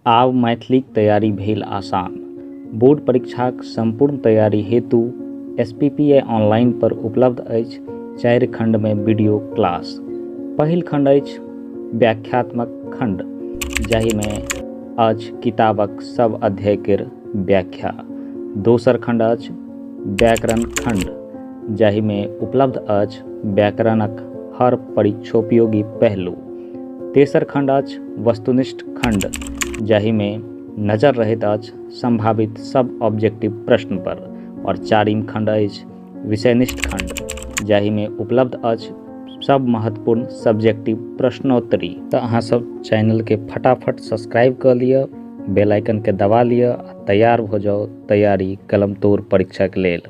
आब मैथिलीक तैयारी भेल आसान। बोर्ड परीक्षाक सम्पूर्ण तैयारी हेतु एसपीपीआई ऑनलाइन पर उपलब्ध अछि 4 खंडमे वीडियो क्लास। पहिल खंड अछि व्याख्यात्मक खंड, जाहिमे अछि किताबक सब अध्याय केर व्याख्या। दोसर खंड अछि व्याकरण खंड, जाहिमे उपलब्ध अछि व्याकरणक हर परीक्षोपयोगी पहलू। तेसर खंड अछि वस्तुनिष्ठ खंड, जाहिमे नजर रहैत अछि संभावित सब ऑब्जेक्टिव प्रश्न पर। और चारिम खंड अछि विषयनिष्ठ खंड, जाहिमे उपलब्ध अछि सब महत्वपूर्ण सब्जेक्टिव प्रश्नोत्तरी। तऽ अहाँ सब चैनलके फटाफट सब्सक्राइब कऽ लिअ, बेल आइकनके दबा लिअ आ तैयार भऽ जाउ तैयारी कलमतोड़ परीक्षाके लेल।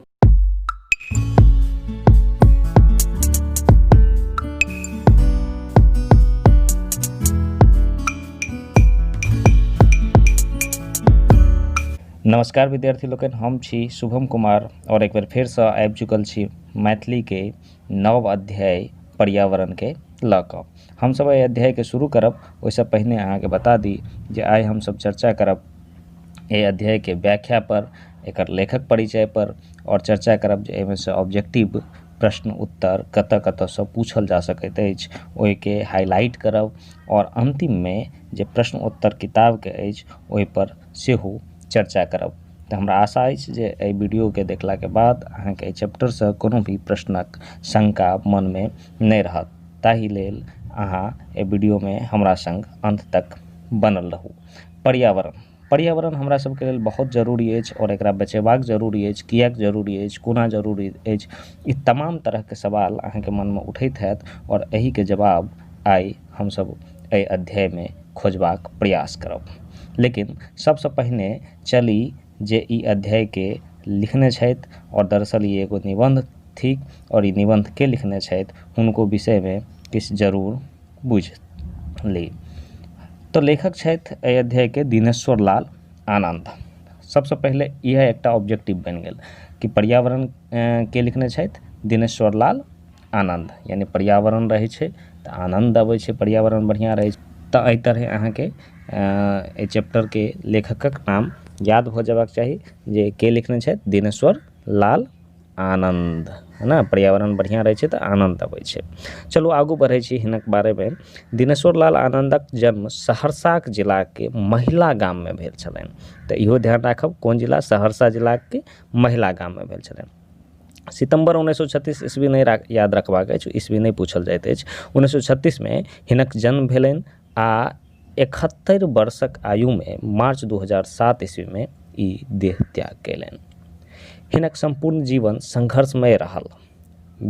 नमस्कार विद्यार्थी लोकनि, हम छी शुभम कुमार और एक बेर फेरसँ आबि चुकल छी मैथिलीके नव अध्याय पर्यावरणके लऽ कऽ। हमसब एहि अध्यायके शुरू करब, ओहिसँ पहिने अहाँके बता दी जे आइ हमसब चर्चा करब एहि अध्यायके व्याख्या पर, एकर लेखक परिचय पर, और चर्चा करब जे एहिमे से ऑब्जेक्टिव प्रश्न उत्तर कतऽ कतऽसँ पूछल जा सकैत अछि, ओहिके हाईलाइट करब, और अंतिममे जे प्रश्न उत्तर किताबके अछि ओहिपर सेहो चर्चा करब। तऽ हमरा आशा अछि जे एहि वीडियोके देखलाके बाद अहाँके एहि चैप्टरसँ कोनो भी प्रश्नक शंका मनमे नहि रहत। ताहि लेल अहाँ एहि वीडियोमे हमरा संग अंत तक बनल रहू। पर्यावरण पर्यावरण हमरा सबके लेल बहुत जरूरी अछि और एकरा बचेबाक जरूरी अछि। किएक जरूरी अछि, कोना जरूरी अछि, ई तमाम तरहके सवाल अहाँके मनमे उठैत हैत और एहिके जवाब आइ हमसब एहि अध्यायमे खोजबाक प्रयास करब। लेकिन सबसँ पहिने चली जे ई अध्यायके लिखने छथि, और दरअसल ई एगो निबंध थिक और ई निबंध के लिखने छथि हुनको विषयमे किछु जरूर बुझि ली। तो लेखक छथि एहि अध्यायके दिनेश्वर लाल आनंद। सबसँ पहिले इएह एकटा ऑब्जेक्टिव बनि गेल कि पर्यावरण के लिखने छथि दिनेश्वर लाल आनंद, यानी पर्यावरण रहै छै तऽ आनंद अबै छै, पर्यावरण बढ़िआँ रहै छै। तऽ एहि तरहे अहाँके एहि चैप्टरके लेखकक नाम याद भऽ जेबाक चाही जे के लिखने छथि दिनेश्वर लाल आनंद, है ना। पर्यावरण बढ़िआँ रहै छै तऽ आनंद अबै छै। चलू आगू बढ़ै छी हिनक बारेमे। दिनेश्वर लाल आनंदक जन्म सहरसाक जिलाके महिला गाममे भेल छलनि। तऽ इहो ध्यान राखब, कोन जिला, सहरसा जिलाके महिला गाममे भेल छलनि। सितम्बर 1936 ईस्वी नहि याद रखबाक अछि, ईस्वी नहि पूछल जाइत अछि। 1936मे हिनक जन्म भेलनि आ 71 वर्षक आयुमे मार्च 2007 ईस्वीमे ई देह त्याग कयलनि। हिनक सम्पूर्ण जीवन संघर्षमय रहल।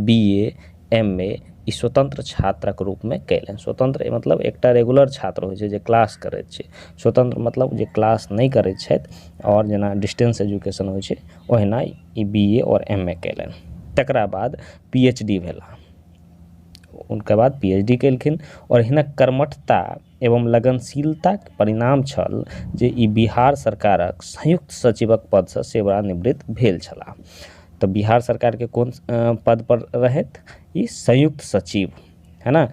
BA MA ई स्वतंत्र छात्रक रूपमे कयलनि। स्वतंत्र मतलब एकटा रेगुलर छात्र होइ छै जे क्लास करैत छै, स्वतंत्र मतलब जे क्लास नहि करैत छथि, और जेना डिस्टेंस एजुकेशन होइ छै ओहिना ई BA और MA कयलनि। तकरा बाद PhD भेला, उनका बाद PhD केलखिन। और हिनक कर्मठता एवं लगनशीलताक परिणाम छल जे ई बिहार सरकारक संयुक्त सचिवक पदसँ सेवानिवृत्त भेल छलाह। तऽ बिहार सरकारके कोन पद पर रहथि, ई संयुक्त सचिव, है ना,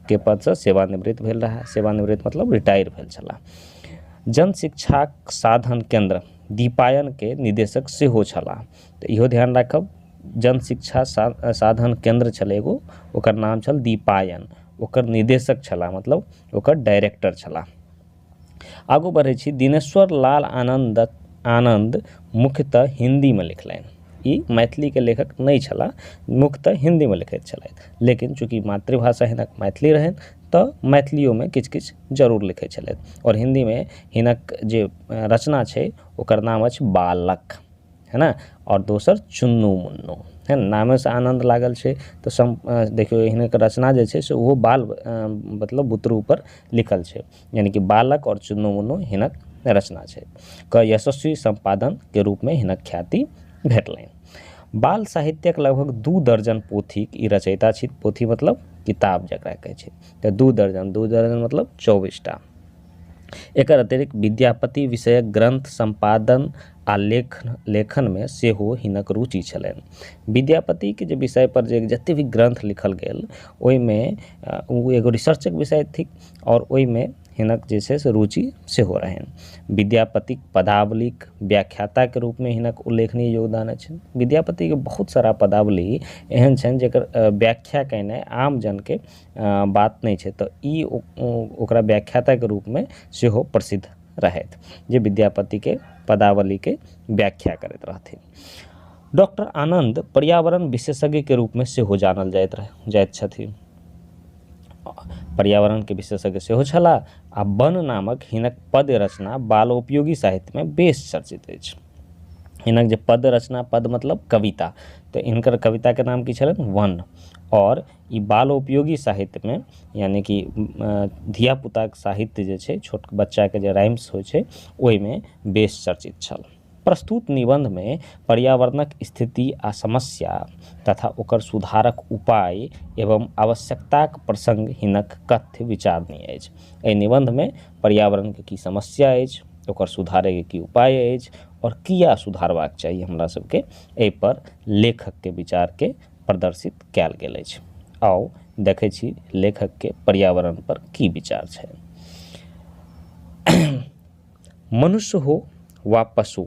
के पदसँ सेवानिवृत्त भेल रहए। सेवानिवृत्त मतलब रिटायर भेल छलाह। जन शिक्षाक साधन केंद्र दीपायन के निदेशक सेहो छलाह। तऽ इहो ध्यान राखब, जन शिक्षा साधन केंद्र छल एगो, ओकर नाम छल दीपायन, ओकर निदेशक छलाह, मतलब ओकर डायरेक्टर छलाह। आगू बढ़ै छी। दिनेश्वर लाल आनंद मुख्यतः हिन्दीमे लिखलनि। ई मैथिलीके लेखक नहि छलाह, मुख्यतः हिन्दीमे लिखैत छलथि, लेकिन चूँकि मातृभाषा हिनक मैथिली रहनि तऽ मैथिलियोमे किछु किछु जरूर लिखैत छलथि। और हिन्दीमे हिनक जे रचना छै ओकर नाम अछि बालक, है ना, और दोसर चुन्नू मुन्नू, है ना। नामेसँ आनन्द लागल छै तऽ देखियौ हिनक रचना जे छै से ओहो बाल मतलब बुतरू पर लिखल छै, यानी कि बालक और चुन्नू मुन्नू हिनक रचना छै। क यशस्वी संपादन के रूपमे हिनक ख्याति भेटलनि। बाल साहित्यक लगभग 2 दर्जन पोथीक ई रचयिता छी। पोथी मतलब किताब जकरा कहै छै, तऽ 2 दर्जन, 2 दर्जन मतलब 24 टा। एकर अतिरिक्त विद्यापति विषयक ग्रंथ संपादन आ लेखनमे सेहो हिनक रुचि छलनि। विद्यापतिके जे विषय पर जे जते भी ग्रंथ लिखल गेल ओहिमे ओ एगो रिसर्चक विषय थिक और ओहिमे हिनक जे छै से रुचि सेहो रहनि। विद्यापतिक पदावलीक व्याख्याताके रूपमे हिनक उल्लेखनीय योगदान अछि। विद्यापतिके बहुत सारा पदावली एहन छनि जकर व्याख्या केनाइ आम जनके बात नहि छै, तऽ ई ओकरा व्याख्याताके रूपमे सेहो प्रसिद्ध रहथि जे विद्यापतिके पदावलीके व्याख्या करैत रहथिन। डॉक्टर आनन्द पर्यावरण विशेषज्ञके रूपमे सेहो जानल जाइत छथिन। पर्यावरणके विशेषज्ञ सेहो छलाह आ वन नामक हिनक पद्य रचना बालोपयोगी साहित्यमे बेस चर्चित अछि। हिनक जे पद्य रचना, पद मतलब कविता, तऽ हिनकर कविताके नाम की छलनि? वन। और ई बालोपयोगी साहित्यमे यानी कि धियापुताके साहित्य जे छै, छोट बच्चाके जे राइम्स होइ छै, ओहिमे बेस चर्चित छल। प्रस्तुत निबंधमे पर्यावरणक स्थिति आ समस्या तथा ओकर सुधारक उपाय एवं आवश्यकताक प्रसंग हिनक कथ्य विचारणीय अछि। एहि निबंधमे पर्यावरणके की समस्या अछि, ओकर सुधारैके की उपाय अछि और किया सुधारबाक चाही हमरा सबके, एहिपर लेखकके विचारके प्रदर्शित कयल गेल अछि। आउ देखै छी लेखकके पर्यावरण पर की विचार छै। मनुष्य हो वा पशु,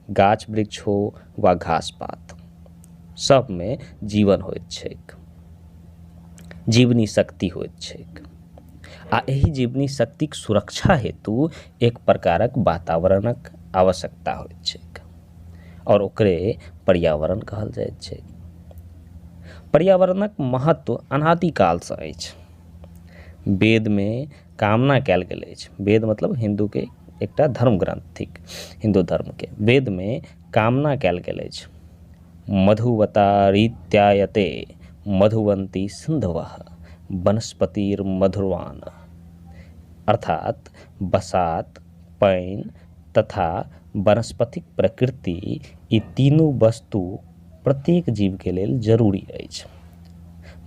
गाछ वृक्ष हो वा घास पात, सबमे जीवन होइत छैक, जीवनी शक्ति होइत छैक आ एहि जीवनी शक्तिक सुरक्षा हेतु एक प्रकारक वातावरणक आवश्यकता होइत छैक और ओकरे पर्यावरण कहल जाइत छैक। पर्यावरणक महत्व अनादिकालसँ अछि। वेदमे कामना कयल गेल अछि। वेद मतलब हिंदूके एकटा धर्म ग्रंथ थिक, हिंदू धर्मके। वेदमे कामना कयल गेल अछि। मधुवता रीत्यायते मधुवंती सिंधवः वनस्पतिर मधुरवान, अर्थात बसात, पानि तथा वनस्पतिक प्रकृति, ई तीनू वस्तु प्रत्येक जीवके लेल जरूरी अछि।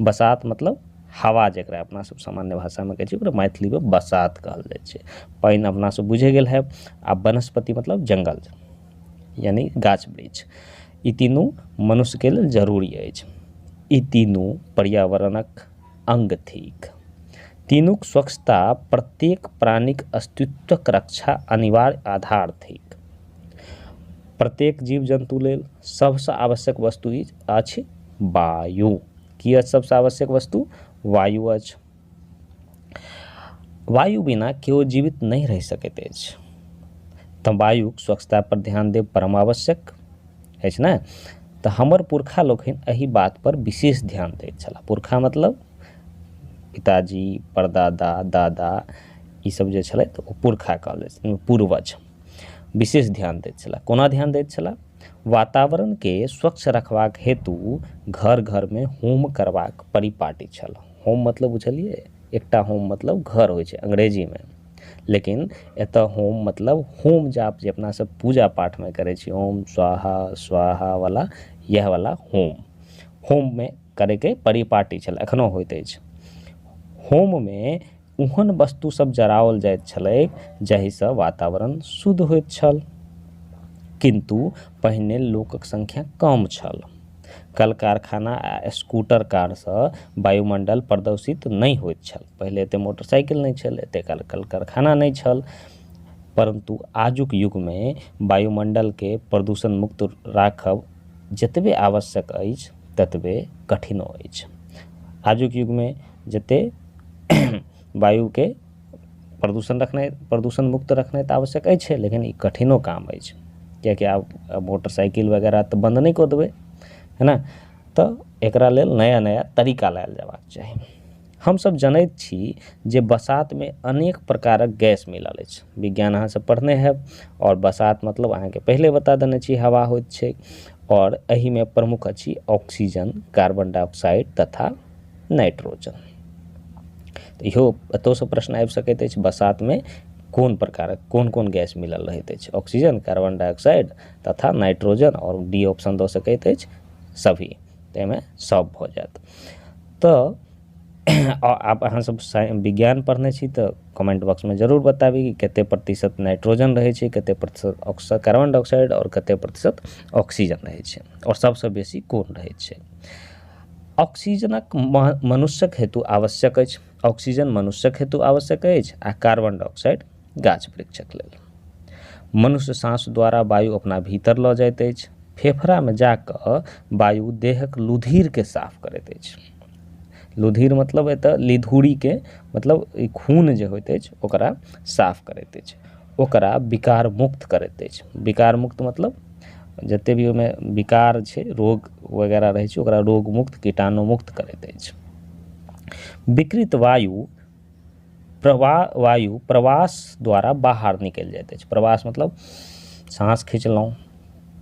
बसात मतलब हवा, जकरा अपना सब सामान्य भाषामे कहै छी ओकरा मैथिलीमे बसात कहल जाइ छै। पानि अपना सब बुझि गेल हैब, आ वनस्पति मतलब जंगल यानी गाछ वृक्ष, ई तीनू मनुष्यके लेल जरूरी अछि। ई तीनू पर्यावरणक अंग थिक। तीनूक स्वच्छता प्रत्येक प्राणीक अस्तित्वक रक्षा अनिवार्य आधार थिक। प्रत्येक जीव जन्तु लेल सबसँ आवश्यक वस्तु अछि वायु। की अछि सबसँ आवश्यक वस्तु? वायु अछि। वायु बिना केओ जीवित नहि रहि सकैत अछि, तऽ वायुक स्वच्छता पर ध्यान देब परम आवश्यक अछि ने। तऽ हमर पुरखा लोकनि एहि बात पर विशेष ध्यान दैत छलाह। पुरखा मतलब पिताजी, परदादा, दादा, ई सब जे छलै तऽ ओ पुरखा कहल जाइ छै, पूर्वज। विशेष ध्यान दैत छलाह। कोना ध्यान दैत छलाह? वातावरणके स्वच्छ रखबाक हेतु घर घरमे होम करबाक परिपाटी छल। होम मतलब बुझलियै? एकटा होम मतलब घर होइ छै अंग्रेजीमे, लेकिन एतऽ होम मतलब होम जाप जे अपना सब पूजा पाठमे करै छी, ओम स्वाहा स्वाहा वाला, यह वाला होम, होममे करैके परिपाटी छल, एखनो होइत अछि। होममे ओहन वस्तु सब जराओल जाइत छलै जाहिसँ वातावरण शुद्ध होइत छल। किन्तु पहिने लोकक संख्या कम छल। कल कारखाना आ स्कूटर कारसँ वायुमंडल प्रदूषित नहि होइत छल। पहिले एते मोटरसाइकिल नहि छल, एते कल कारखाना नहि छल, परंतु आजुक युगमे वायुमंडलके प्रदूषण मुक्त राखब जतबे आवश्यक अछि ततबे कठिनो अछि। आजुक युगमे जते वायुके प्रदूषण रखनाइ, प्रदूषण मुक्त रखनाइ तऽ आवश्यक अछि, लेकिन ई कठिनो काम अछि, कियाकि आब मोटरसाइकिल वगैरह तऽ बन्द नहि कऽ देबै, है ने। तऽ एकरा लेल नया नया तरीका लायल जयबाक चाही। हमसब जनैत छी जे बसातमे अनेक प्रकारक गैस मिलल अछि। विज्ञान अहाँ सब पढ़ने हैब। और बसात मतलब अहाँके पहिले बता देने छी, हवा होइत छै, और एहिमे प्रमुख अछि ऑक्सीजन, कार्बन डाइऑक्साइड तथा नाइट्रोजन। तऽ इहो एतहुसँ प्रश्न आबि सकैत अछि, बसातमे कोन प्रकारक कोन कोन गैस मिलल रहैत अछि? ऑक्सीजन, कार्बन डाइऑक्साइड तथा नाइट्रोजन, और डी ऑप्शन दऽ सकैत अछि सभी, ताहिमे सब भऽ जायत। तऽ आब अहाँ सब विज्ञान पढ़ने छी तऽ कमेंट बॉक्समे जरूर बताबी कि कते प्रतिशत नाइट्रोजन रहै छै, कते प्रतिशत कार्बन डाइऑक्साइड और कते प्रतिशत ऑक्सीजन रहै छै, और सबसँ बेसी कोन रहै छै। ऑक्सीजनक मनुष्यक हेतु आवश्यक अछि। ऑक्सीजन मनुष्यक हेतु आवश्यक अछि आ कार्बन डाइऑक्साइड गाछ वृक्षक लेल। मनुष्य साँस द्वारा वायु अपना भीतर लऽ जाइत अछि। फेफड़ामे जाकऽ वायु देहक रुधिरके साफ करैत अछि। रुधिर मतलब एतऽ लिधुरीके मतलब ई खून जे होइत अछि ओकरा साफ करैत अछि, ओकरा विकार मुक्त करैत अछि। विकार मुक्त मतलब जते भी ओहिमे विकार छै, रोग वगैरह रहै छै, ओकरा रोग मुक्त, कीटाणु मुक्त करैत अछि। विकृत वायु वायु प्रवास द्वारा बाहर निकलि जाइत अछि। प्रवास मतलब साँस खिचलहुँ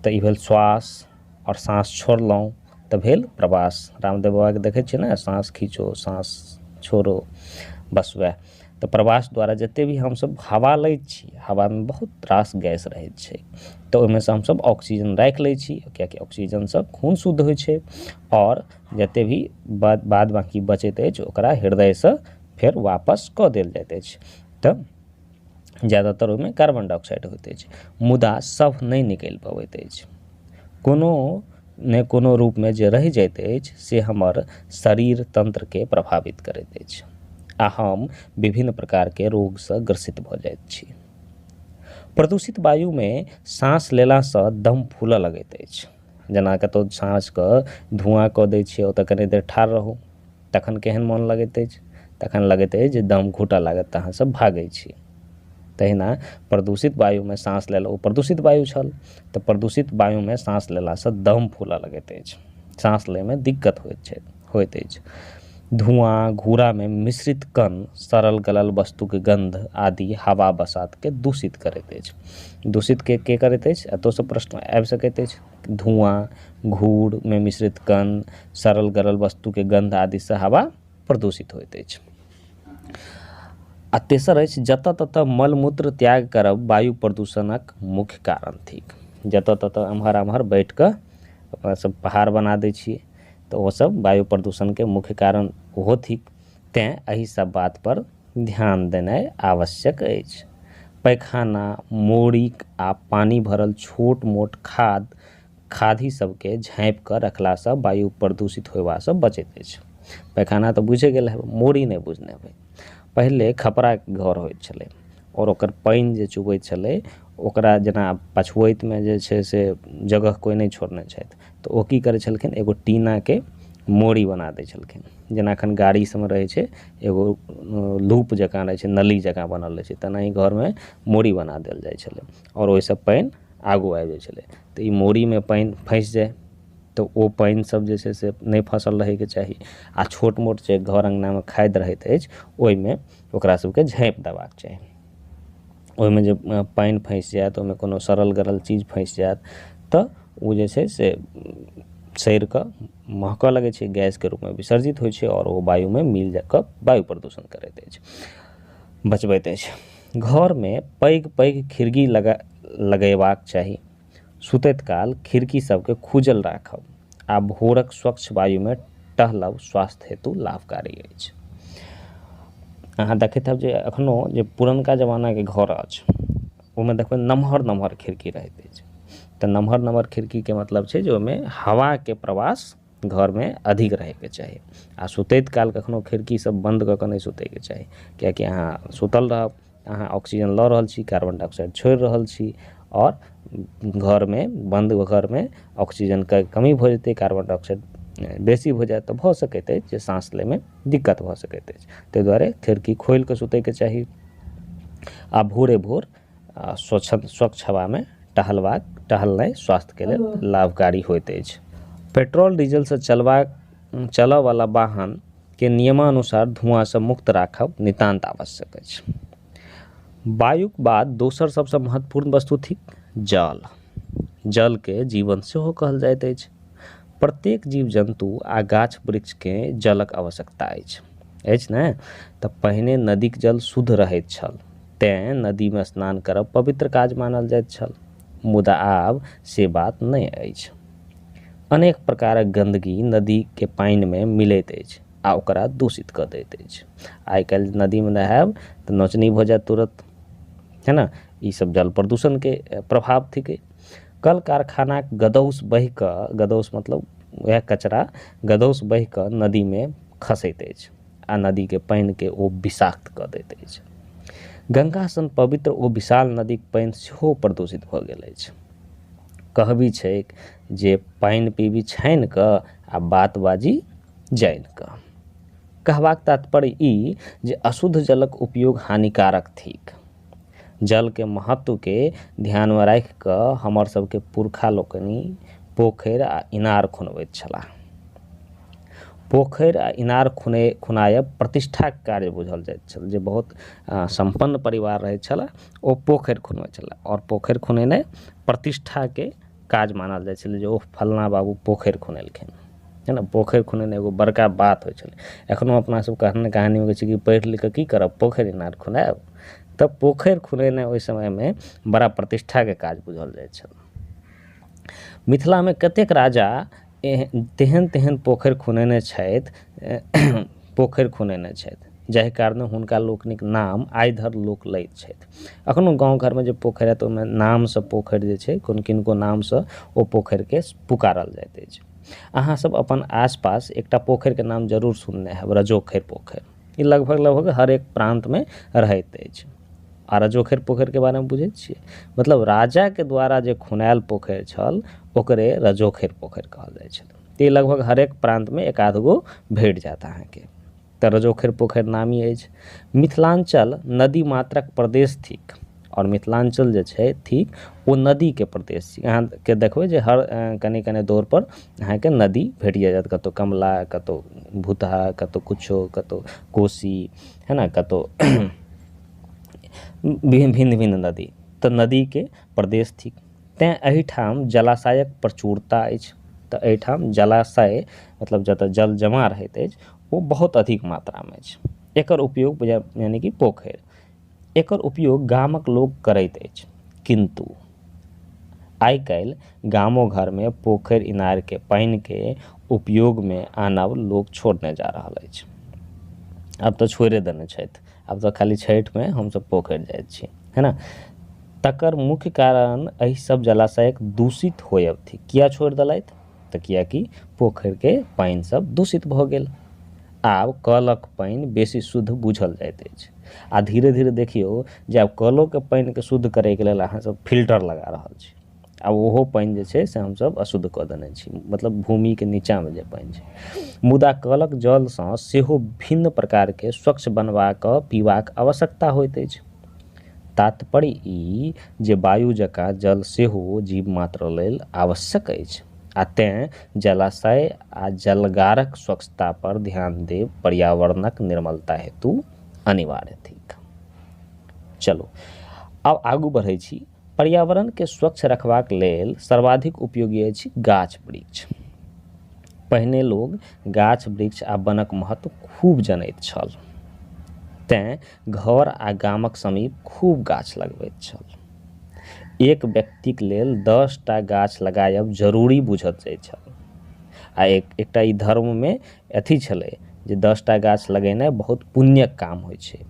तऽ ई भेल श्वास, आओर साँस छोड़लहुँ तऽ भेल प्रवास। रामदेव बाबाके देखै छियै ने, साँस खींचो साँस छोड़ो, बस वएह। तऽ प्रवास द्वारा जते भी हमसब हवा लै छी, हवामे बहुत रास गैस रहैत छै, तऽ ओहिमेसँ हमसब ऑक्सीजन राखि लै छी, कियाकि ऑक्सीजनसँ खून शुद्ध होइ छै, आओर जते भी बाद बाकी बचैत अछि ओकरा हृदयसँ फेर वापस कऽ देल जाइत अछि। तऽ ज्यादातर ओहिमे कार्बन डाइऑक्साइड होइत अछि, मुदा सब नहि निकलि पबैत अछि। कोनो ने कोनो रूपमे जे रहि जाइत अछि से हमर शरीर तन्त्रके प्रभावित करैत अछि आ हम विभिन्न प्रकारके रोगसँ ग्रसित भऽ जाइत छी। प्रदूषित वायुमे साँस लेलासँ दम फूलऽ लगैत अछि। जेना कतहु साँझके धुआँ कऽ दै छियै, ओतऽ कनी देर ठाढ़ रहू, तखन केहन मोन लगैत अछि? तखन लगैत अछि जे दम घुटऽ लागत, तऽ अहाँ सब भागै छी। तहिना प्रदूषित वायुमे साँस लेला, ओ प्रदूषित वायु छल, तऽ प्रदूषित वायुमे साँस लेलासँ दम फूलऽ लगैत अछि, साँस लैमे दिक्कत होइत छै, होइत अछि। धुआँ घूरामे मिश्रित कण, सड़ल गलल वस्तुके गन्ध आदि हवा बसातके दूषित करैत अछि। दूषित के करैत अछि? एतऽसँ प्रश्न आबि सकैत अछि। धुआँ घूरमे मिश्रित कण, सड़ल गलल वस्तुके गन्ध आदिसँ हवा प्रदूषित होइत अछि। आ तेसर अछि, जतऽ ततऽ मलमूत्र त्याग करब वायु प्रदूषणक मुख्य कारण थिक। जतऽ ततऽ एम्हर आम्हर बैठ कऽ अपना सब पहाड़ बना दै छियै, तऽ ओ सब वायु प्रदूषणके मुख्य कारण ओहो थिक। तेँ एहि सब बातपर ध्यान देनाइ आवश्यक अछि। पैखाना, मोरीक आ पानि भरल छोट मोट खाधि सबके झाँपि कऽ रखलासँ वायु प्रदूषित होयबासँ बचैत अछि। पैखाना तऽ बुझे गेल हेबै, मोरी नहि बुझने हेबै। पहिले खपराके घर होइत छलै आओर ओकर पानि जे चुबैत छलै ओकरा जेना पछुआतिमे जे छै से जगह कोइ नहि छोड़ने छथि, तऽ ओ की करै छलखिन, एगो टीनाके मोरी बना दै छलखिन। जेना एखन गाड़ी सबमे रहै छै एगो लूप जकाँ रहै छै, नली जकाँ बनल रहै छै, तेनाही घरमे मोरी बना देल जाइ छलै आओर ओहिसँ पानि आगू आबि जाइ छलै। तऽ ई मोरीमे पानि फँसि जाइ तऽ ओ पानि सब जे छै से नहि फँसल रहैके चाही। आ छोट मोट जे घर अङ्गनामे खादि रहैत अछि ओहिमे ओकरा सबके झाँपि देबाक चाही। ओहिमे जे पानि फँसि जायत, ओहिमे कोनो सड़ल गलल चीज फँसि जायत, तऽ ओ जे छै से सड़ि कऽ महकऽ लगै छै, गैसके रूपमे विसर्जित होइ छै आओर ओ वायुमे मिल जाकऽ वायु प्रदूषण करैत अछि, बचबैत अछि। घरमे पैघ पैघ खिड़की लगेबाक चाही। सुतैत काल खिड़की सबके खुजल राखब आ भोरक स्वच्छ वायुमे टहलब स्वास्थ्य हेतु लाभकारी अछि। अहाँ देखैत हैब जे एखनो जे पुरनका जमानाके घर अछि ओहिमे देखबै नमहर नमहर खिड़की रहैत अछि। तऽ नमहर नमहर खिड़कीके मतलब छै जे ओहिमे हवाके प्रवास घरमे अधिक रहैके चाही। आ सुतैत काल कखनो खिड़की सब बन्द कऽ कऽ नहि सुतैके चाही, कियाकि अहाँ सुतल रहब, अहाँ ऑक्सीजन लऽ रहल छी, कार्बन डाइऑक्साइड छोड़ि रहल छी, आओर घरमे बन्द घरमे ऑक्सीजनके कमी भऽ जेतै, कार्बन डाइऑक्साइड बेसी भऽ जायत, तऽ भऽ सकैत अछि जे साँस लैमे दिक्कत भऽ सकैत अछि। ताहि दुआरे खिड़की खोलि कऽ सुतैके चाही आ भोरे भोर स्वच्छ हवामे टहलनाइ स्वास्थ्यके लेल लाभकारी होइत अछि। पेट्रोल डीजलसँ चलऽवला वाहनके नियमानुसार धुआँसँ मुक्त राखब नितान्त आवश्यक अछि। वायुक बाद दोसर सबसँ महत्वपूर्ण वस्तु थिक जल। जलके जीवन सेहो कहल जाइत अछि। प्रत्येक जीव जन्तु आ गाछ वृक्षके जलक आवश्यकता अछि ने? तऽ पहिने नदीक जल शुद्ध रहैत छल, तेँ नदीमे स्नान करब पवित्र काज मानल जाइत छल, मुदा आब से बात नहि अछि। अनेक प्रकारक गन्दगी नदीके पानिमे मिलैत अछि आ ओकरा दूषित कऽ दैत अछि। आइ काल्हि नदीमे नहायब तऽ नोचनी भऽ जायत तुरत, है ने? ई सब जल प्रदूषणके प्रभाव थिकै। कल कारखानाक गदौस बहि कऽ, गदौस मतलब वएह कचरा गदौस बहि कऽ नदीमे खसैत अछि आ नदीके पानिके ओ विषाक्त कऽ दैत अछि। गंगा सन पवित्र ओ विशाल नदीक पानि सेहो प्रदूषित भऽ गेल अछि। कहबी छैक जे पानि पीबी छानि कऽ आ बात बाजी जानि कऽ। कहबाक तात्पर्य ई जे अशुद्ध जलक उपयोग हानिकारक थिक। जलके महत्वके ध्यानमे राखि कऽ हमर सबके पुरखा लोकनि पोखरि आ इनार खुनबैत छलाह। पोखरि आ इनार खुनायब प्रतिष्ठाके कार्य बुझल जाइत छल। जे बहुत सम्पन्न परिवार रहैत छलै ओ पोखरि खुनबै छलै आओर पोखरि खुनेनाइ प्रतिष्ठाके काज मानल जाइ छलै जे ओ फलना बाबू पोखरि खुनेलखिन, है ने। पोखरि खुनेनाइ एगो बड़का बात होइ छलै। एखनो अपना सब कहानीमे कहै छै कि पढ़ि लिख कऽ की करब, पोखरि इनार खुनायब। तऽ पोखरि खुनेनाइ ओहि समयमे बड़ा प्रतिष्ठाके काज बुझल जाइ छल। मिथिलामे कतेक राजा तेहन तेहन पोखरि खुनेने छथि, पोखरि खुनेने छथि जाहि कारणे हुनका लोकनिक नाम आइ धरि लोक लैत छथि। एखनो गाँव घरमे जे पोखरि हैत ओहिमे नामसँ पोखरि जे छै कोन किनको नामसँ ओ पोखरिके पुकारल जाइत अछि। अहाँ सब अपन आसपास एकटा पोखरिके नाम जरूर सुनने हैब, रजोखरि पोखरि। ई लगभग लगभग हरेक प्रान्तमे रहैत अछि। आ रजोखरि पोखरिके बारेमे बुझै छियै? मतलब राजाके द्वारा जे खुनायल पोखरि छल ओकरे रजोखरि पोखरि कहल जाइ छलै। तऽ ई लगभग हरेक प्रान्तमे एक आध गो भेट जायत अहाँके। तऽ रजोखरि पोखरि नामी अछि। मिथिलाञ्चल नदी मात्रक प्रदेश थिक आओर मिथिलाञ्चल जे छै थिक ओ नदीके प्रदेश छी। अहाँके देखबै जे हर कनि कनि दूरपर अहाँके नदी भेटिए जायत। कतहु कमला, कतहु भूतहा, कतहु किछो, कतहु कोसी, है ने, कतहु भिन्न भिन्न नदी। तऽ नदीके प्रदेश थिक, तैँ एहिठाम जलाशयक प्रचुरता अछि। तऽ एहिठाम जलाशय मतलब जतऽ जल जमा रहैत अछि ओ बहुत अधिक मात्रामे अछि। एकर उपयोग यानि कि पोखरि, एकर उपयोग गामक लोक करैत अछि। किन्तु आइ काल्हि गामो घरमे पोखरि इनारके पानिके उपयोगमे आनब लोक छोड़ने जा रहल अछि। आब तऽ छोड़िए देने छथि, आब तऽ खाली छठिमे हमसब पोखरि जाइ छी, है ने। तकर मुख्य कारण एहि सब जलाशयक दूषित होयब थिक। किया छोड़ि देलथि? तऽ किएकि पोखरिके पानि सब दूषित भऽ गेल। आब कलक पानि बेसी शुद्ध बुझल जाइत अछि। आ धीरे धीरे देखियौ जे आब कलोके पानिके शुद्ध करैके लेल अहाँ सब फिल्टर लगा रहल छी। आब ओहो पानि जे छै से हमसब अशुद्ध कऽ देने छी, मतलब भूमिके नीचाँमे जे पानि छै। मुदा कलक जलसँ सेहो भिन्न प्रकारके स्वच्छ बनबाक पीबाक आवश्यकता होइत अछि। तात्पर्य ई जे वायु जकाँ जल सेहो जीव मात्र लेल आवश्यक अछि आ तेँ जलाशय आ जलगारक स्वच्छता पर ध्यान देब पर्यावरणक निर्मलता हेतु अनिवार्य थिक। चलू आब आगू बढ़ै छी। पर्यावरणके स्वच्छ रखबाक लेल सर्वाधिक उपयोगी अछि गाछ वृक्ष। पहिने लोग गाछ वृक्ष आ वनक महत्व खूब जनैत छल, तेँ घर आ गामक समीप खूब गाछ लगबैत छल। एक व्यक्तिक लेल 10 टा गाछ लगायब जरूरी बुझल जाइत छल। आ एकटा ई धर्ममे अथी छलै जे 10 टा गाछ लगेनाइ बहुत पुण्यक काम होइ छै।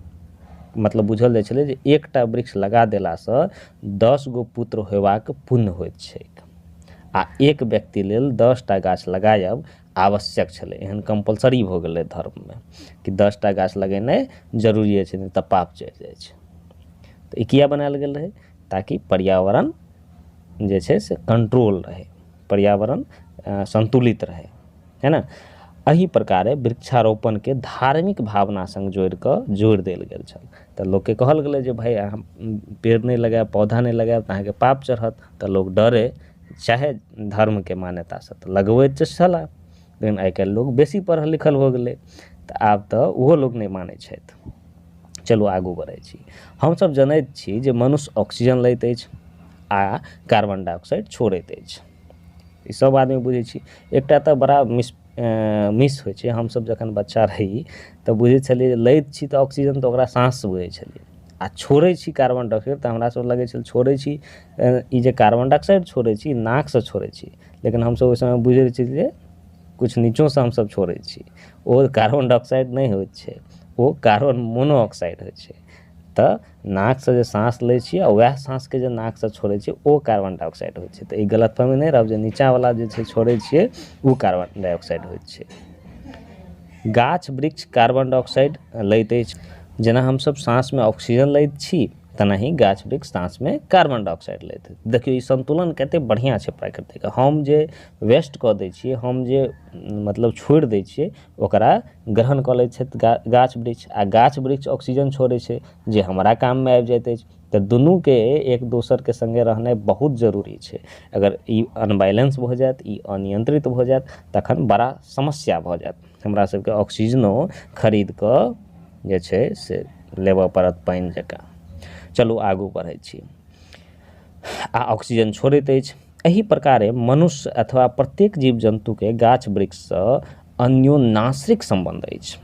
मतलब बुझल जाइ छलै जे एकटा वृक्ष लगा देलासँ 10 गो पुत्र होयबाक पुण्य होइत छैक। आ एक व्यक्ति लेल 10 टा गाछ लगायब आवश्यक छलै। एहन कम्पलसरी भऽ गेलै धर्ममे कि 10 टा गाछ लगेनाइ जरूरी छै, नहि तऽ पाप चढ़ि जाइ छै। तऽ ई किया बनायल गेल रहै? ताकि पर्यावरण जे छै से कंट्रोल रहै, पर्यावरण संतुलित रहै, है ने। एहि प्रकारे वृक्षारोपणके धार्मिक भावना सङ्ग जोड़ि देल गेल छल। तऽ लोकके कहल गेलै जे भाय अहाँ पेड़ नहि लगायब, पौधा नहि लगायब तऽ अहाँके पाप चढ़त। तऽ लोक डरे चाहे धर्मके मान्यतासँ तऽ लगबैत तऽ छलए, लेकिन आइ काल्हि लोक बेसी पढ़ल लिखल भऽ गेलै तऽ आब तऽ ओहो लोक नहि मानै छथि। चलू आगू बढ़ै छी। हमसब जनैत छी जे मनुष्य ऑक्सीजन लैत अछि आ कार्बन डाइऑक्साइड छोड़ैत अछि। ई सब आदमी बुझै छी। एकटा तऽ बड़ा मिस होइ छै। हमसब जखन बच्चा रही तऽ बुझै छलियै जे लैत छी तऽ ऑक्सीजन तऽ ओकरा साँस बुझै छलियै, आ छोड़ै छी कार्बन डाइऑक्साइड तऽ हमरा सब लगै छल छोड़ै छी ई जे कार्बन डाइऑक्साइड छोड़ै छी नाकसँ छोड़ै छी, लेकिन हमसब ओहि समय बुझै छी जे किछु नीचोसँ हमसब छोड़ै छी। ओ कार्बन डाइऑक्साइड नहि होइत छै, ओ कार्बन मोनोऑक्साइड होइ छै। तऽ नाकसँ जे साँस लै छियै आ वएह साँसके जे नाकसँ छोड़ै छियै ओ कार्बन डाइऑक्साइड होइ छै। तऽ ई गलतफहमी नहि रहब जे नीचाँवला जे छै छोड़ै छियै ओ कार्बन डाइऑक्साइड होइ छै। गाछ वृक्ष कार्बन डाइऑक्साइड लैत अछि। जेना हमसब साँसमे ऑक्सीजन लैत छी तेनाही गाछ वृक्ष साँसमे कार्बन डाइऑक्साइड लैत अछि। देखियौ ई संतुलन कते बढ़िआँ छै प्राकृतिक। हम जे वेस्ट कऽ दै छियै, हम जे मतलब छोड़ि दै छियै, ओकरा ग्रहण कऽ लै छथि गाछ वृक्ष, आ गाछ वृक्ष ऑक्सीजन छोड़ै छै जे हमरा काममे आबि जाइत अछि। तऽ दुनूके एक दोसरके सङ्गे रहनाइ बहुत जरूरी छै। अगर ई अनबैलेंस भऽ जायत, ई अनियंत्रित भऽ जायत, तखन बड़ा समस्या भऽ जायत। हमरा सबके ऑक्सीजनो खरीद कऽ जे छै से लेबऽ पड़त पानि जकाँ। चलू आगू बढ़ै छी। आ ऑक्सीजन छोड़ैत अछि। एहि प्रकारे मनुष्य अथवा प्रत्येक जीव जन्तुके गाछ वृक्षसँ अन्योनाश्रिक सम्बन्ध अछि,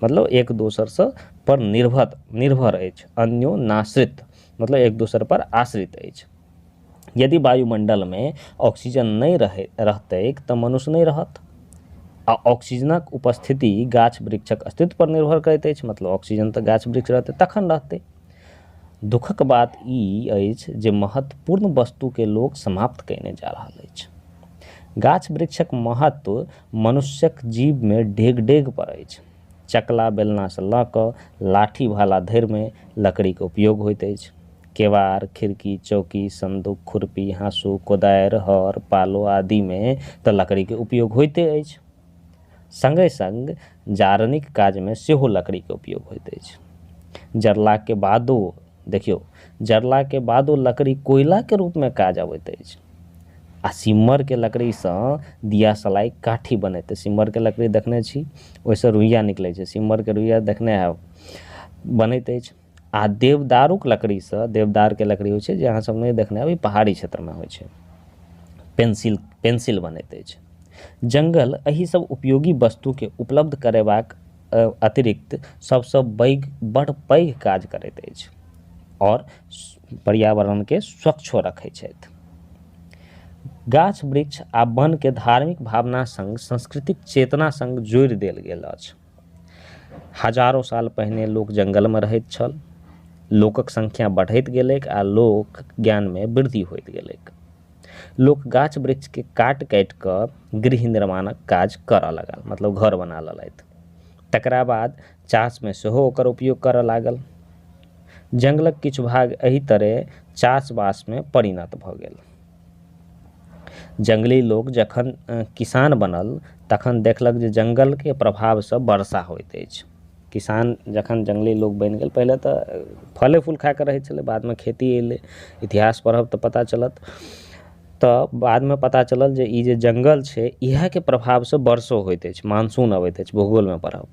मतलब एक दोसरसँ पर निर्भर निर्भर अछि। अन्योनाश्रित मतलब एक दोसर पर आश्रित अछि। यदि वायुमंडलमे ऑक्सीजन नहि रहतैक तऽ मनुष्य नहि रहत। आ ऑक्सीजनक उपस्थिति गाछ वृक्षक अस्तित्व पर निर्भर करैत अछि, मतलब ऑक्सीजन तऽ गाछ वृक्ष रहतै तखन रहतै। दुखक बात ई अछि जे महत्वपूर्ण वस्तुके लोक समाप्त कयने जा रहल अछि। गाछ वृक्षक महत्व मनुष्यक जीवमे डेग डेग पर अछि। चकला बेलनासँ लऽ कऽ लाठी भाला धरिमे लकड़ीके उपयोग होइत अछि। केवाड़, खिड़की, चौकी, संदूक, खुरपी, हाँसू, कोदारि, हर, पालो आदिमे तऽ लकड़ीके उपयोग होइते अछि। सङ्गे सङ्ग जारनिक काजमे सेहो लकड़ीके उपयोग होइत अछि। जरलाके बादो देखियौ, जरलाके बादो लकड़ी कोयलाके रूपमे काज अबैत अछि। आ सिम्मरके लकड़ीसँ दिया सलाइ काठी बनैत। सिम्मरके लकड़ी देखने छी, ओहिसँ रुइया निकलै छै। सिम्मरके रुइया देखने हैब, बनैत अछि। आ देवदारूक लकड़ीसँ, देवदारके लकड़ी होइ छै जे अहाँ सब नहि देखने हैब, ई पहाड़ी क्षेत्रमे होइ छै, पेंसिल पेंसिल बनैत अछि। जंगल एहि सब उपयोगी वस्तुके उपलब्ध करेबाक अतिरिक्त सबसँ पैघ बड़ पैघ काज करैत अछि आओर पर्यावरणके स्वच्छो रखै छथि। गाछ वृक्ष आ वनके धार्मिक भावना सङ्ग सांस्कृतिक चेतना सङ्ग जोड़ि देल गेल अछि। हजारो साल पहिने लोक जंगलमे रहैत छल। लोकक संख्या बढ़ैत गेलैक आ लोक ज्ञानमे वृद्धि होइत गेलैक। लोक गाछ वृक्षके काटि काटि कऽ गृह निर्माणक काज करऽ लागल, मतलब घर बना लेलथि। तकरा बाद चासमे सेहो ओकर उपयोग करऽ लागल। जंगलक किछु भाग एहि तरहे चासबासमे परिणत भऽ गेल। जंगली लोक जखन किसान बनल तखन देखलक जे जंगलके प्रभावसँ वर्षा होइत अछि। किसान जखन जंगली लोक बनि गेल, पहिले तऽ फले फूल खाके रहै छलै, बादमे खेती अयलै। इतिहास पढ़ब तऽ पता चलत। तऽ बादमे पता चलल जे ई जे जंगल छै इएहके प्रभावसँ वर्षो होइत अछि, मानसून अबैत अछि, भूगोलमे पढ़ब,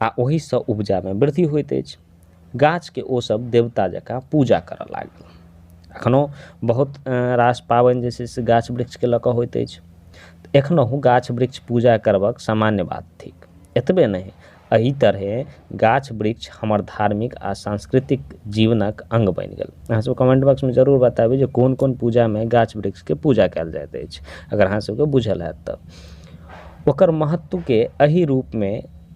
आ ओहिसँ उपजामे वृद्धि होइत अछि। गाछके ओसब देवता जकाँ पूजा करऽ लागल। एखनो बहुत रास पाबनि जे छै से गाछ वृक्षके लऽ कऽ होइत अछि। एखनहु गाछ वृक्ष पूजा करबाक सामान्य बात थिक। एतबे नहि, एहि तरहे गाछ वृक्ष हमर धार्मिक आ सांस्कृतिक जीवनक अंग बनि गेल। अहाँ सब कमेंट बॉक्समे जरूर बताबी जे कोन कोन पूजामे गाछ वृक्षके पूजा कयल जाइत अछि, अगर अहाँ सबके बुझल हैत तऽ। ओकर महत्वके एहि रूपमे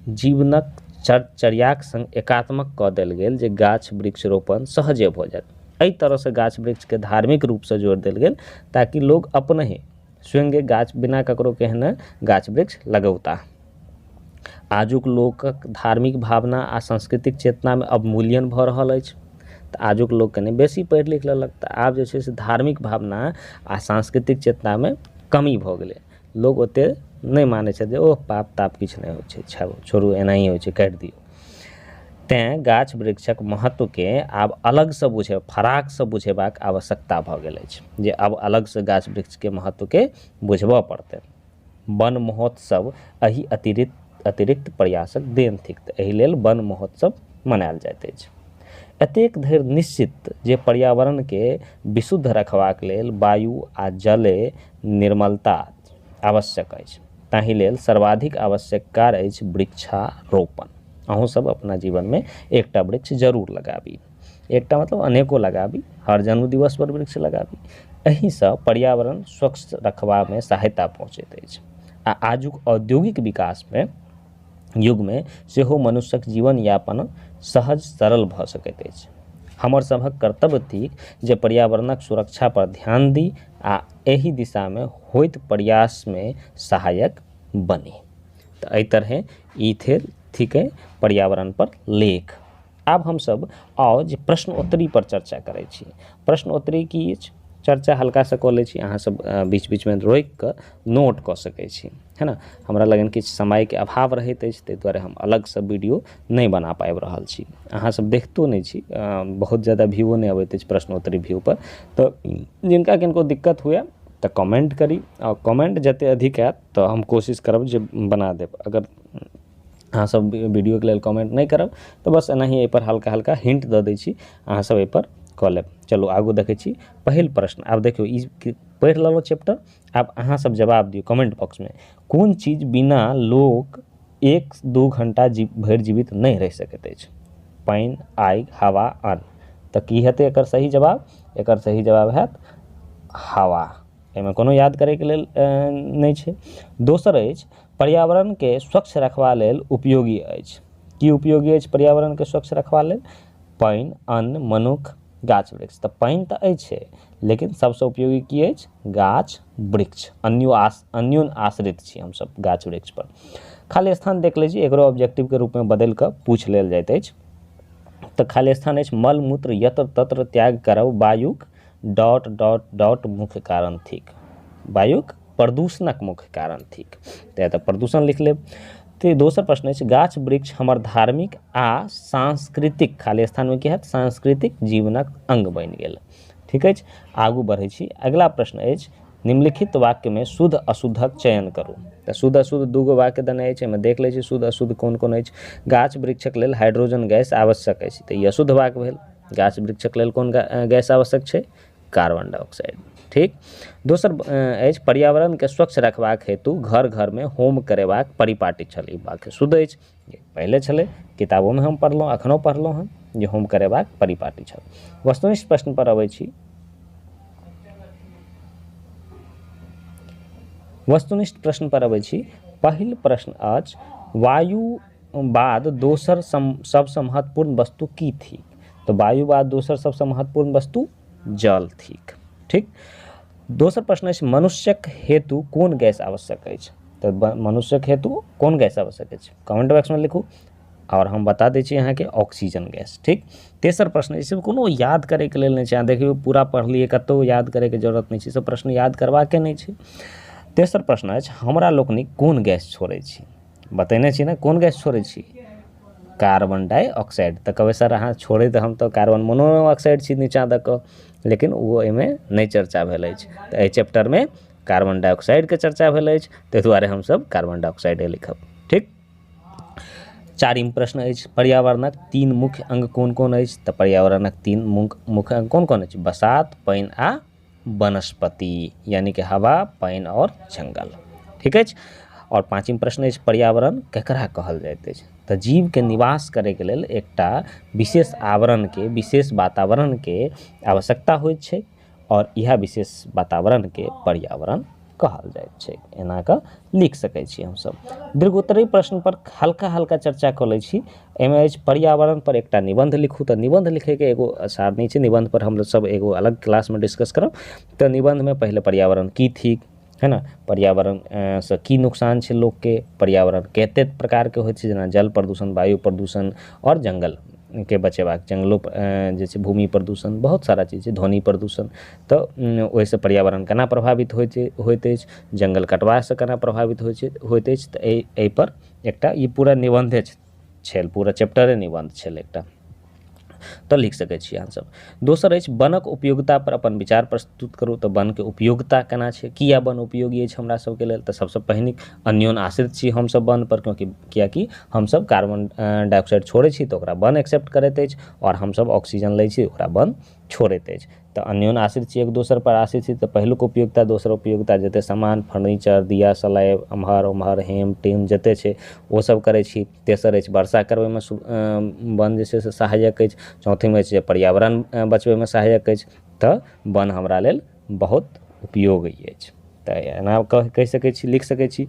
जीवनक चर्याक सङ्ग एकात्मक कऽ देल गेल जे गाछ वृक्ष रोपण सहजे भऽ जायत। एहि तरहसँ गाछ वृक्षके धार्मिक रूपसँ जोड़ि देल गेल ताकि लोक अपनहि स्वयं गाछ बिना ककरो कहने गाछ वृक्ष लगौताह। आजुक लोकक धार्मिक भावना आ सांस्कृतिक चेतनामे अवमूल्यन भऽ रहल अछि। तऽ आजुक लोक कनि बेसी पढ़ि लिख लेलक तऽ आब जे छै से धार्मिक भावना आ सांस्कृतिक चेतनामे कमी भऽ गेलै। लोक ओतेक नहि मानै छथि जे ओह पाप ताप किछु नहि होइ छै, छोड़ू एनाही होइ छै, काटि दियौ। तैँ गाछ वृक्षक महत्वके आब अलगसँ बुझे फराकसँ बुझेबाक आवश्यकता भऽ गेल अछि जे आब अलगसँ गाछ वृक्षके महत्वके बुझबऽ पड़तै। वन महोत्सव एहि अतिरिक्त अतिरिक्त प्रयासक देन थिक, तऽ एहि लेल वन महोत्सव मनायल जाइत अछि। एतेक धरि निश्चित जे पर्यावरणके विशुद्ध रखबाक लेल वायु आ जले निर्मलता आवश्यक अछि, ताहि लेल सर्वाधिक आवश्यक कार्य अछि वृक्षारोपण। अहूँ सब अपना जीवनमे एकटा वृक्ष जरूर लगाबी, एकटा मतलब अनेको लगाबी, हर जन्मदिवस पर वृक्ष लगाबी। एहिसँ पर्यावरण स्वच्छ रखबामे सहायता पहुँचैत अछि। आ आजुक औद्योगिक विकासमे युगमे सेहो मनुष्यक जीवन यापन सहज सरल भऽ सकैत अछि। हमर सभक कर्तव्य थिक जे पर्यावरणक सुरक्षा पर ध्यान दी आ एहि दिशामे होइत प्रयासमे सहायक बनी। तऽ एहि तरहे ई थिकै पर्यावरण पर लेख। आब हमसब आउ जे प्रश्नोत्तरी पर चर्चा करै छी। प्रश्नोत्तरी की अछि, चर्चा हल्कासँ कऽ लै छी, अहाँ सब बीच बीचमे रोकि कऽ नोट कऽ सकै छी, है ने। हमरा लगन किछु समयके अभाव रहैत अछि, ताहि दुआरे हम अलगसँ वीडियो नहि बना पाबि रहल छी। अहाँ सब देखितो नहि छी, बहुत ज्यादा व्यूओ नहि अबैत अछि प्रश्नोत्तरी व्यू पर। तऽ जिनका किनको दिक्कत हुए तऽ कमेंट करी, आ कमेंट जते अधिक आयत तऽ हम कोशिश करब जे बना देब। अगर अहाँ सब वीडियोके लेल कमेंट नहि करब तऽ बस एनाही एहिपर हल्का हल्का हिंट दऽ दै छी, अहाँ सब एहिपर कऽ लेब। चलू आगू देखै छी पहिल प्रश्न। आब देखियौ, ई पढ़ि लेलहुँ चैप्टर, आब अहाँ सब जवाब दियौ कमेंट बॉक्समे। कोन चीज बिना लोक 1-2 घंटा भरि जीवित नहि रहि सकैत अछि? पानि, आगि, हवा, अन्न। तऽ की हेतै एकर सही जवाब? एकर सही जवाब हैत हवा। एहिमे कोनो याद करैके लेल नहि छै। दोसर अछि, पर्यावरणके स्वच्छ रखबा लेल उपयोगी अछि। की उपयोगी अछि पर्यावरणके स्वच्छ रखबा लेल? पानि, अन्न, मनुख, गाछ वृक्ष। तऽ पानि तऽ अछि, लेकिन सबसँ उपयोगी की अछि? गाछ वृक्ष। अन्योन आश्रित छी हमसब गाछ वृक्ष पर। खाली स्थान देख लै छी, एकरो ऑब्जेक्टिवके रूपमे बदलि कऽ पूछि लेल जाइत अछि। तऽ खाली स्थान अछि, मल मूत्र यत्र तत्र त्याग करब वायुक डॉट डॉट डॉट मुख्य कारण थिक। वायुक प्रदूषणक मुख्य कारण थिक। तऽ एतऽ प्रदूषण लिख लेब। तऽ दोसर प्रश्न अछि, गाछ वृक्ष हमर धार्मिक आ सांस्कृतिक, खाली स्थानमे की हैत? सांस्कृतिक जीवनक अंग बनि गेल। ठीक अछि, आगू बढ़ै छी। अगिला प्रश्न अछि, निम्नलिखित वाक्यमे शुद्ध अशुद्धक चयन करू। तऽ शुद्ध अशुद्ध दूगो वाक्य देने अछि, एहिमे देख लै छी शुद्ध अशुद्ध कोन कोन अछि। गाछ वृक्षक लेल हाइड्रोजन गैस आवश्यक अछि, तऽ ई अशुद्ध वाक्य भेल। गाछ वृक्षक लेल कोन गैस आवश्यक छै? Carbon dioxide. ठीक। दोसर अछि, पर्यावरणके स्वच्छ रखबाक हेतु घर घरमे होम करेबाक परिपाटी छल। ई वाक्य शुद्ध अछि, पहिले छलै, किताबोमे हम पढ़लहुँ, एखनो पढ़लहुँ हँ जे होम करेबाक परिपाटी छल। वस्तुनिष्ठ प्रश्न पर अबै छी। वस्तुनिष्ठ प्रश्न पर अबै छी। पहिल प्रश्न अछि, वायु बाद दोसर सबसँ महत्वपूर्ण वस्तु की थिक? तऽ वायु बाद दोसर सबसँ महत्वपूर्ण वस्तु जल थिक। ठीक। दोसर प्रश्न अछि, मनुष्यक हेतु कोन गैस आवश्यक अछि? तऽ मनुष्यक हेतु कोन गैस आवश्यक अछि? कमेंट बॉक्समे लिखू, आओर हम बता दै छी अहाँके, ऑक्सीजन गैस। ठीक। तेसर प्रश्न, ई सब कोनो याद करैके लेल नहि छै। अहाँ देखियौ पूरा पढ़लियै, कतहु याद करैके जरूरत नहि छै, सब प्रश्न याद करबाके नहि छै। तेसर प्रश्न अछि, हमरा लोकनिक कोन गैस छोड़ै छी? बतेने छी ने कोन गैस छोड़ै छी? Carbon dioxide. तऽ कहबै सर अहाँ छोड़ै तऽ हम तऽ कार्बन मोनोऑक्साइड छी नीचाँ दऽ कऽ, लेकिन ओ एहिमे नहि चर्चा भेल अछि। तऽ एहि चैप्टरमे कार्बन डाइऑक्साइडके चर्चा भेल अछि, ताहि दुआरे हमसब कार्बन डाइऑक्साइडे लिखब। ठीक। चारिम प्रश्न अछि, पर्यावरणक तीन मुख्य अंग कोन कोन अछि? तऽ पर्यावरणक तीन मुख्य अंग कोन कोन अछि? बसात, पानि आ वनस्पति, यानी कि हवा, पानि आओर जंगल। ठीक अछि। आओर पाँचिम प्रश्न अछि, पर्यावरण केकरा कहल जाइत अछि? तऽ जीवके निवास करैके लेल एकटा विशेष आवरणके, विशेष वातावरणके आवश्यकता होइत छै, आओर इएह विशेष वातावरणके पर्यावरण कहल जाइत छै। एना कऽ लिख सकै छी हमसब। दीर्घोत्तरी प्रश्न पर हल्का हल्का चर्चा कऽ लै छी। एहिमे अछि, पर्यावरण पर एकटा निबन्ध लिखू। तऽ निबन्ध लिखैके एगो सारणी छै, निबन्ध पर हमसब एगो अलग क्लासमे डिस्कस करब। तऽ निबन्धमे पहिले पर्यावरण की थिक, है ने, पर्यावरण सँ की नुकसान छै लोकके, पर्यावरण कतेक प्रकारके होइ छै, जेना जल प्रदूषण, वायु प्रदूषण आओर जंगलके बचेबाक, जंगलो जे छै भूमि प्रदूषण, बहुत सारा चीज छै, ध्वनि प्रदूषण। तऽ ओहिसँ पर्यावरण केना प्रभावित होइत अछि, जंगल कटबासँ केना प्रभावित होइत अछि। तऽ एहिपर एकटा ई पूरा निबन्धे छल, पूरा चैप्टरे निबन्ध छल एकटा, तऽ लिख सकै छी अहाँसब। दोसर अछि, वनक उपयोगिता पर अपन विचार प्रस्तुत करू। तऽ वनके उपयोगिता केना छै, किया वन उपयोगी अछि हमरा सबके लेल? तऽ सबसँ पहिने अन्योन आश्रित छी हमसब वन पर, कियाकि हमसब कार्बन डाइऑक्साइड छोड़ै छी तऽ ओकरा वन एक्सेप्ट करैत अछि, आओर हमसब ऑक्सीजन लै छी ओकरा वन छोड़ैत अछि। तऽ अन्योन आश्रित छी, एक दोसर पर आश्रित छी। तऽ पहिलुक उपयोगिता, दोसर उपयोगिता, जते सामान, फर्नीचर, दिया सलाइ, एम्हर ओम्हर हेम टेम जते छै ओ सब करै छी। तेसर अछि, वर्षा करबैमे वन जे छै से सहायक अछि। चौथीमे अछि जे पर्यावरण बचबैमे सहायक अछि। तऽ वन हमरा लेल बहुत उपयोगी अछि। तऽ एना कहि सकै छी, लिख सकै छी।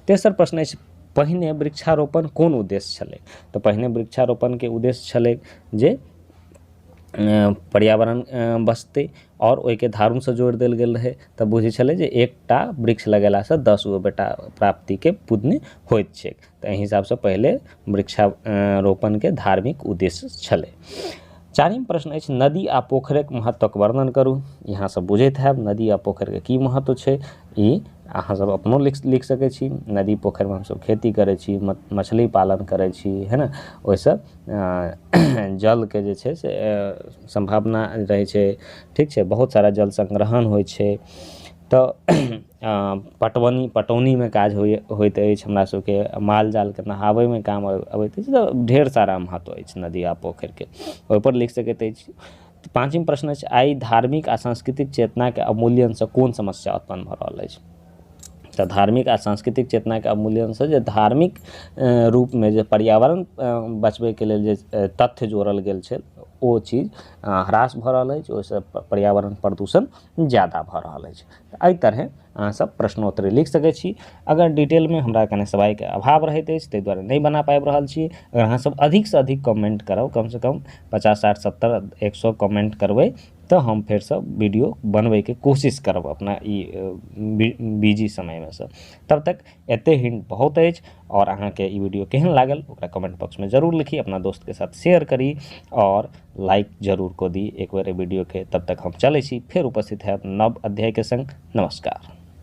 तेसर प्रश्न अछि, पहिने वृक्षारोपण कोन उद्देश्य छलै? तऽ पहिने वृक्षारोपणके उद्देश्य छलै जे पर्यावरण बचतै, आओर ओहिके धर्मसँ जोड़ि देल गेल रहै, तऽ बुझै छलै जे एकटा वृक्ष लगेलासँ 10 गो बेटा प्राप्तिके पुण्य होइत छै। तऽ एहि हिसाबसँ पहिले वृक्षारोपणके धार्मिक उद्देश्य छलै। चारिम प्रश्न अछि, नदी आ पोखरिक महत्वक वर्णन करू। यहाँ सब बुझैत हैब नदी आ पोखरिके की महत्व छै, ई अहाँ सब अपनो लिख सकै छी। नदी पोखरिमे हमसब खेती करै छी, मछली पालन करै छी, है ने, ओहिसँ जलके जे छै से सम्भावना रहै छै, ठीक छै, बहुत सारा जल संग्रहण होइ छै। तऽ पटौनीमे काज होइत अछि, हमरा सबके माल जालके नहाबैमे काम अबैत अछि। तऽ ढेर सारा महत्व अछि नदी आ पोखरिके, ओहिपर लिख सकैत अछि। पाँचम प्रश्न अछि, आइ धार्मिक आ सांस्कृतिक चेतनाके अवमूल्यनसँ कोन समस्या उत्पन्न भऽ रहल अछि? तऽ धार्मिक आ सांस्कृतिक चेतनाके अवमूल्यनसँ जे धार्मिक रूपमे जे पर्यावरण बचबैके लेल जे तथ्य जोड़ल गेल छै ओ चीज ह्रास भऽ रहल अछि, ओहिसँ पर्यावरण प्रदूषण ज्यादा भऽ रहल अछि। एहि तरहे अहाँ सब प्रश्नोत्तरी लिख सकै छी। अगर डिटेलमे हमरा कने समयके अभाव रहैत अछि ताहि दुआरे नहि बना पाबि रहल छी। अगर अहाँ सब अधिकसँ अधिक कमेंट करब, कमसँ कम 50, 60, 70, 100 कमेंट करबै तऽ हम फेरसँ वीडियो बनबैके कोशिश करब अपना ई बिजी समयमे सँ। तब तक एते हिंट बहुत अछि। आओर अहाँके ई वीडियो केहन लागल ओकरा कमेंट बॉक्समे जरूर लिखी, अपना दोस्तके साथ शेयर करी आओर लाइक जरूर कऽ दी एक बेर एहि वीडियोके। तब तक हम चलै छी, फेर उपस्थित हैब नव अध्यायके संग। नमस्कार।